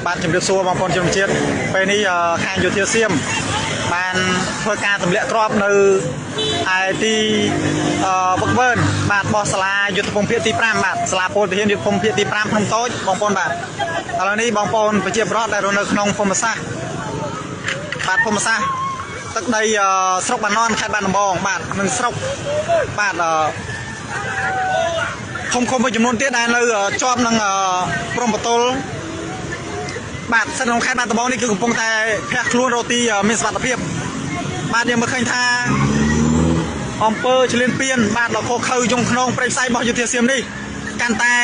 បាទជំរាបសួរបងប្អូនជនជាតិពេលនេះខាងយោធាសៀមបានធ្វើការទម្លាក់គ្រាប់នៅឯទីវឹកវើបាទបោះសាលាយុទ្ធភូមិភាគទី5បាទសាលាពលទាហានយុទ្ធភូមិភាគទី5ភ្នំតូចបងប្អូនបាទឥឡូវនេះបងប្អូនប្រជាពលរដ្ឋដែលរស់នៅក្នុងភូមិសាស្ត្របាទភូមិសាស្ត្រទឹកដីស្រុកបាណន់ខេត្តបាត់ដំបងបាទនិងស្រុកបាទឃុំមួយចំនួនទៀតដែលនៅជាប់នឹងព្រំប្រទល់បាទសិនក្នុងខេត្តបាត់ដំបងនេះគឺកំពុងតែភះខ្លួនរកទីមានសុវត្ថិភាពបាទយើងមើលឃើញថាអំពើឆ្លៀនពៀនបាទដ៏ខុសខើយងខ្នងព្រៃផ្សៃរបស់យោធាសៀមនេះកាន់តែ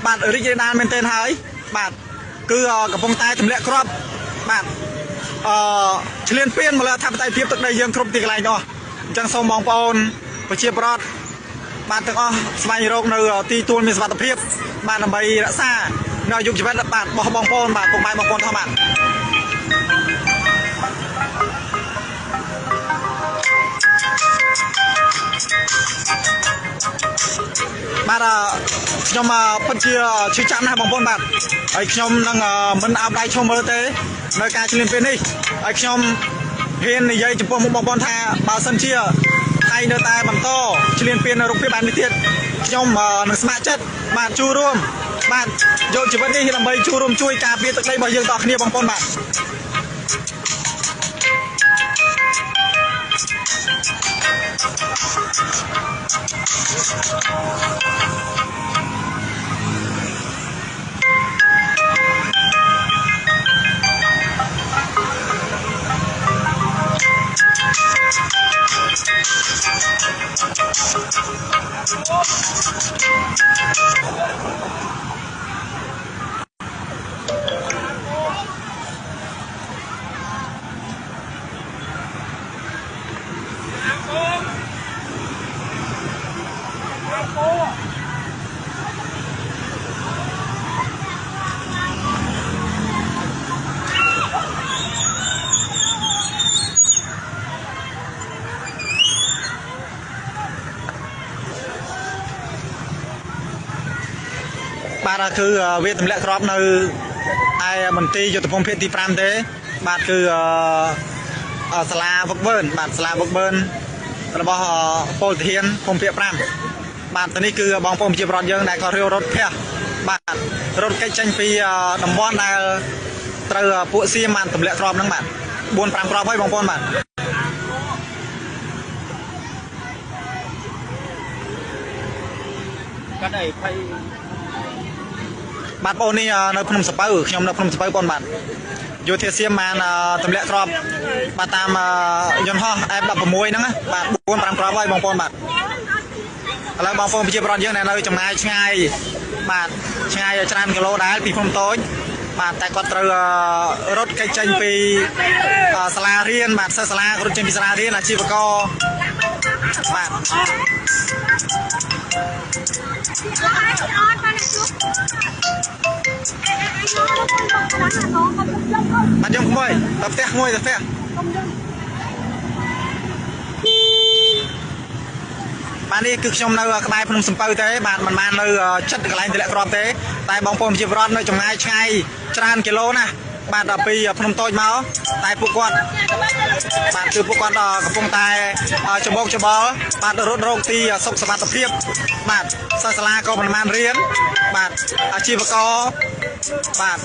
បាទរីករាលដាលមែនទែនហើយបាទគឺកំពុងតែទម្លាក់គ្រាប់បាទឆ្លៀនពៀនមកលើអធិបតេយ្យភាពទឹកដីយើងគ្រប់ទីកន្លែងទាំងអស់អញ្ចឹងសូមបងប្អូនប្រជាពលរដ្ឋបាទទាំងអស់ស្វែងរកនៅទីទួលមានសុវត្ថិភាពបាទដើម្បីរក្សានៅអាយុជីវិតបាទរបស់បងប្អូនបាទពុកម៉ែបងប្អូនទាំងបាទបាទខ្ញុំពិតជាឈឺចាប់ណាស់បងប្អូនបាទហើយខ្ញុំនឹងមិនអោបដៃឈោះមើលទេនៅការឆ្លៀនពេលនេះហើយខ្ញុំហ៊ាននិយាយចំពោះមុខបងប្អូនថាបើសិនជាថៃនៅតែបន្តឆ្លៀនពៀននៅរូបភាពបែបនេះទៀតខ្ញុំនឹងស្ម័គ្រចិត្តបាទចូលរួមបាទយកជីវិតនេះដើម្បីចូលរួមជួយការពារទឹកដីរបស់យើងតគ្នាបងប្អូនបាទបាទគឺវាទម្លាក់គ្រាប់នៅឯមន្ទីរយុទ្ធភូមិភាគទី5ទេបាទគឺសាលាវឹកវើបាទសាលាវឹកវើរបស់ពលទាហានភូមិភាគ5បាទទៅនេះគឺបងប្អូនប្រជាពលរដ្ឋយើងដែលក៏រៀបរត់ភះបាទរត់គេចចេញពីតំបន់ដែលត្រូវពួកសៀមបានទម្លាក់គ្រាប់ហ្នឹងបាទ4 5គ្រាប់ហើយបងប្អូនបាទកាត់អីភ័យបាទបងនេះនៅភ្នំសពៅខ្ញុំនៅភ្នំសពៅបងបាទយោធាសៀមបានទម្លាក់គ្រាប់បាទតាមយន្តហោះ F16 ហ្នឹងបាទ4 5គ្រាប់ហើយបងប្អូនបាទឥឡូវបងប្អូនប្រជាពលរដ្ឋយើងនៅចម្ងាយឆ្ងាយបាទឆ្ងាយច្រើនគីឡូដែរពីភ្នំតូចបាទតែគាត់ត្រូវរត់គេចចេញពីសាលារៀនបាទសិស្សសាលារត់ចេញពីសាលារៀនអាជីវករបាទបាទយើងក្មួយទៅផ្ទះក្មួយទៅផ្ទះបាទនេះគឺខ្ញុំនៅក្បែរភ្នំសំពៅទេបាទមិនបាននៅចិត្តកន្លែងទម្លាក់គ្រាប់ទេតែបងប្អូនប្រជាពលរដ្ឋនៅចម្ងាយឆ្ងាយច្រើនគីឡូណាស់បាទដល់ពីភ្នំតូចមកតែពួកគាត់បាទគឺពួកគាត់កំពុងតែច្បោកច្បល់បាទរត់រកទីសុខសុវត្ថិភាពបាទសិស្សសាលាក៏មិនបានរៀនបាទអាជីវករបាទ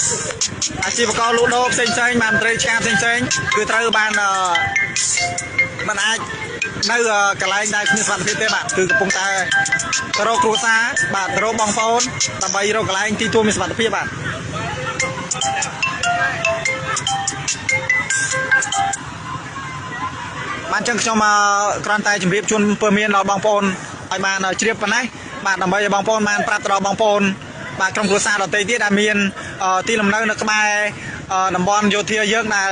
អាជីវករលក់ដូរផ្សេងផ្សេងបាទមន្ត្រីឆ្ការផ្សេងផ្សេងគឺត្រូវបានមិនអាចនៅកន្លែងដែលគ្មានសុវត្ថិភាពទេបាទគឺកំពុងតែទៅរកគ្រួសារបាទទៅរកបងប្អូនដើម្បីរកកន្លែងទីទួលមានសុវត្ថិភាពបាទបាទអញ្ចឹងខ្ញុំគ្រាន់តែជម្រាបជូនព័ត៌មានដល់បងប្អូនឲ្យបានជ្រាបប៉ុណ្ណេះបាទដើម្បីឲ្យបងប្អូនបានប្រាប់ទៅដល់បងប្អូនបាទក្រុមគ្រួសារដទៃទៀតដែលមានទីលំនៅនៅក្បែរតំបន់យោធាយើងដែល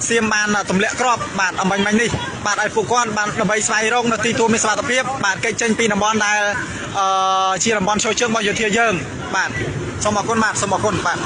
សៀមបានទម្លាក់គ្រាប់បាទអំបញ្ញមិញនេះបាទឲ្យពួកគាត់បានដើម្បីស្វែងរកនៅទីទួលមានសុវត្ថិភាពបាទគេចចេញពីតំបន់ដែលជាតំបន់ឈរជើងរបស់យោធាយើងបាទសូមអរគុណបាទសូមអរគុណបាទ